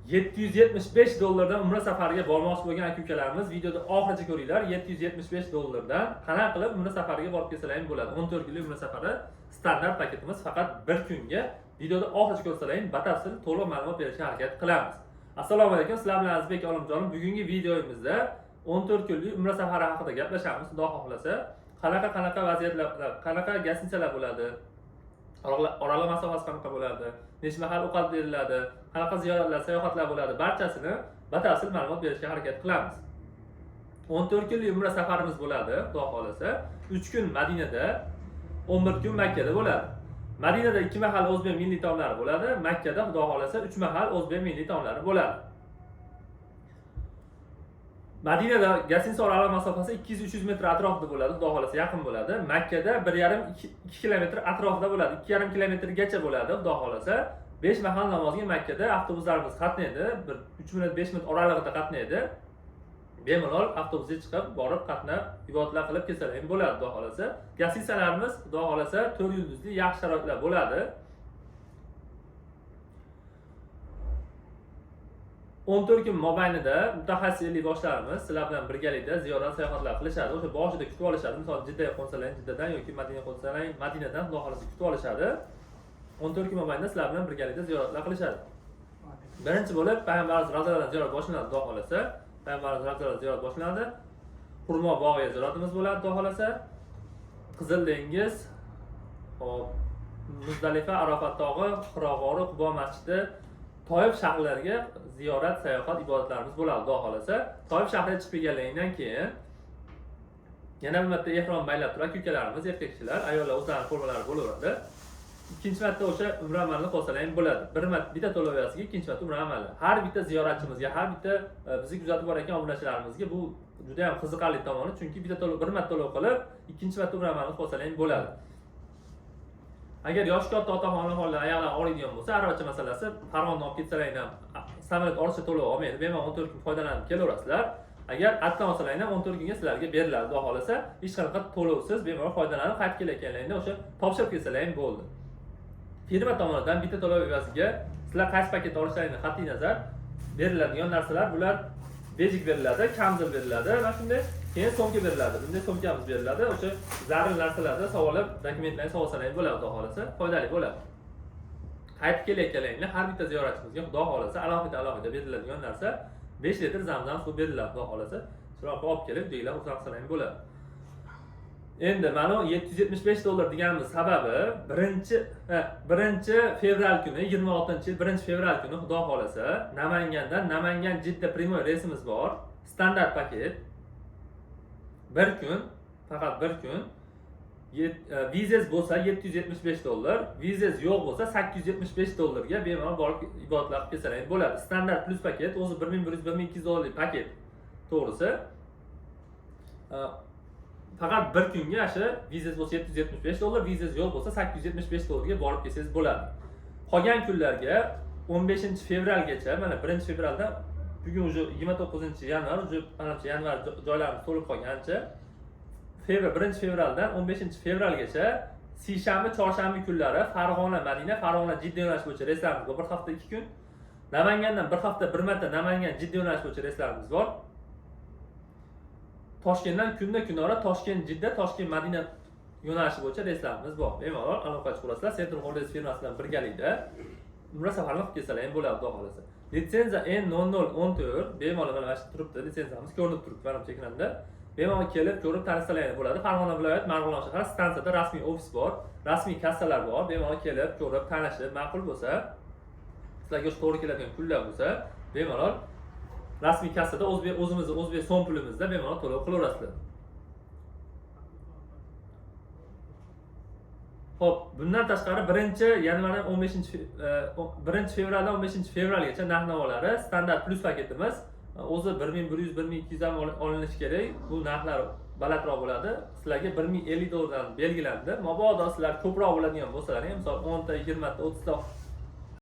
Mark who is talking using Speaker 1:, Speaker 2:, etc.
Speaker 1: 775 dollardan umra safariga bormoqchi bo'lgan aka-ukalarimiz videoda oxirigacha ko'ringlar. 775 dollardan qanaqa qilib umra safariga borib kelsalar ham bo'ladi. 14 kunlik umra safari standart paketimiz faqat bir kunga. Videoda oxirigacha ko'rsalaring, batafsil to'liq ma'lumot berishga harakat qilamiz. Assalomu alaykum, sizlar bilan Azizbek Olimjonov. Bugungi videomizda 14 kunlik umra safari haqida gaplashamiz. Xudo xohlasa, qanaqa vaziyatlar, qanaqa гостиница lar bo'ladi, oraliq masofasi qanaqa bo'ladi, necha mahal ovqat beriladi, qanaqa ziyoratlar, sayohatlar bo'ladi, barchasini batafsil ma'lumot berishga harakat qilamiz. 14 kunlik umra safarimiz bo'ladi, Xudo xohlasa. 3 kun Madinada, 11 kun Makkada bo'ladi. Madinada 2 mahal o'zbek milliy taomlari bo'ladi, Makkada Xudo xohlasa 3 mahal o'zbek milliy taomlari bo'ladi. Madinada гостиница oraliq masofasi 200-300 metr atrofida bo'ladi, Xudo xohlasa yaqin bo'ladi. Makkada 1,5-2 kilometr atrofida bo'ladi, 2,5 kilometrgacha bo'ladi, Xudo xohlasa. 5 mahal namozga Makkada avtobuslarimiz qatnaydi, bir 3 minut, 5 minut oralig'ida qatnaydi. Bemalol avtobusga chiqib, borib qatnab, ibodatlar qilib kelsalar ham bo'ladi, Xudo xohlasa. Гостиница larimiz Xudo xohlasa 4 yulduzli yaxshi sharoitlar bo'ladi. 14 kun mobaynida mutaxassis ellikboshlarimiz sizlar bilan birgalikda ziyorat sayohatlar qilishadi. O'sha boshida kutib olishadi. Misol Jiddaga qo'nsalaring Jiddadan yoki Madinaga qo'nsalaring Madinadan Xudo xohlasa kutib olishadi. 14 kun mobaynida sizlar bilan birgalikda ziyoratlar qilishadi. Birinchi bo'lib Payg'ambarimiz ravzalaridan ziyorat boshlanadi, Xudo xohlasa. Payg'ambarimiz ravzalaridan ziyorat boshlanadi. Xurmo bog'iga ziyoratimiz bo'ladi, Xudo xohlasa. Qizil dengiz, hop, Muzdalifa, Arafat tog'i, Hiro g'ori, Qubo masjidi, Toif shaharlariga ziyorat, sayohat, ibodatlarimiz bo'ladi, Xudo xohlasa. Toif shahriga chiqib kelganlaridan keyin yana bir marta ehrom baylab turib aka-ukalarimiz, erkak kishilar, ayollar o'zlarining formalari bo'laveradi. Ikkinchi marta o'sha umra amalini qilsalar ham bo'ladi. Bir marta bitta to'lov evaziga ikkinchi marta umra amali. Har bitta ziyoratchimizga, har bitta bizni kuzatib borayotgan obunachilarimizga bu juda ham qiziqarli tomoni, chunki bitta to'lov, bir marta to'lov qilib, ikkinchi marta umra amalini qilsalar ham bo'ladi. Agar yoshi katta ota-onalar oyoqlari og'riydigan bo'lsa, aravacha masalasi Farg'ondan olib ketsalar ham samolyot ortiqcha to'lov olmaydi. Bemalol 14 kun foydalanib kelaverasizlar. Agar atdan olsalar ham 14 kunga sizlarga beriladi, Xudo xohlasa, hech qanaqa to'lovsiz bemalol foydalanib qaytib kelayotganlaringda o'sha topshirib kelsalar ham bo'ldi. Firma tomonidan bitta to'lov evaziga sizlar qaysi paket olishlaringdan qat'iy nazar beriladigan narsalar bular: bejik beriladi, kamzul beriladi, mana shunday, keyin sumka beriladi. Bunday sumkamiz beriladi. O'sha zarur narsalarni solib, dokumentlarni solsalar ham bo'ladi, Xudo xohlasa, foydali bo'ladi. Qaytib kelayotganlaringda har bitta ziyoratchimizga Xudo xohlasa alohida alohida beriladigan narsa 5 litr zamzam suv beriladi, Xudo xohlasa. Chiroqqa olib kelib, uydagilar g'usl qilsalar ham bo'ladi. Endi mana 775 dollar deganimiz sababi 1 fevral kuni, 26 yil 1 fevral kuni Xudo xohlasa Namangandan Namangan Jidda прямой reysimiz bor. Standart paket. Bir kun, faqat bir kun. Vizangiz bo'lsa 775 dollar, vizangiz yo'q bo'lsa 875 dollarga bemalol borib ibodatlar qilib kelsalar ham bo'ladi. Standart plus paket o'zi 1100, 1200 dollarlik paket. To'g'risi. Faqat bir kunga shu vizangiz bo'lsa 775 dollar, vizangiz yo'q bo'lsa 875 dollarga borib kelsangiz bo'ladi. Qolgan kunlarga 15 fevralgacha, mana 1 fevraldan bugun уже 29 yanvar, уже manimcha yanvar joylarimiz to'lib qolgancha, fevral 1 fevraldan 15 fevralgacha seshanba, chorshanba kunlari Farg'ona Madina, Farg'ona Jidda yo'nalishi bo'yicha reyslarimiz bor, bir hafta 2 kun. Namangandan bir hafta bir marta Namangan Jidda yo'nalishi bo'yicha reyslarimiz bor. Toshkentdan kunda kunora Toshkent Jidda, Toshkent Madina yo'nalishi bo'yicha reyslarimiz bor. Bemalol aloqa chiqarasizlar. Centrum Holidays firmasi bilan birgalikda umra safarini qilib kelsalar ham bo'ladi, Xudo xohlasa. Litsenziya N0014, bemalol mana shu turibdi, litsenziyamiz ko'rinib turibdi manimcha ekranda. Bemalol kelib ko'rib tanishsalar ham bo'ladi. Farg'ona viloyat, Marg'ilon shahar stansiyada rasmiy ofis bor, rasmiy kassalar bor. Bemalol kelib ko'rib tanishib, ma'qul bo'lsa, sizlarga shu to'g'ri keladigan kunlar bo'lsa, bemalol rasmiy kassada o'zbek o'zimizni o'zbek so'm pulimizda bemalol to'lov qilaverasizlar. Xo'p, bundan tashqari 1 yanvardan 15 1 fevraldan 15 fevralgacha narx-navolari standart plus paketimiz o'zi 1100, 1200 ham olinishi kerak. Bu narxlar balandroq bo'ladi. Sizlarga 1050 dollardan belgilandi. Mabodo sizlar ko'proq bo'ladigan bo'lsalar, misol 10 ta, 20 ta, 30 ta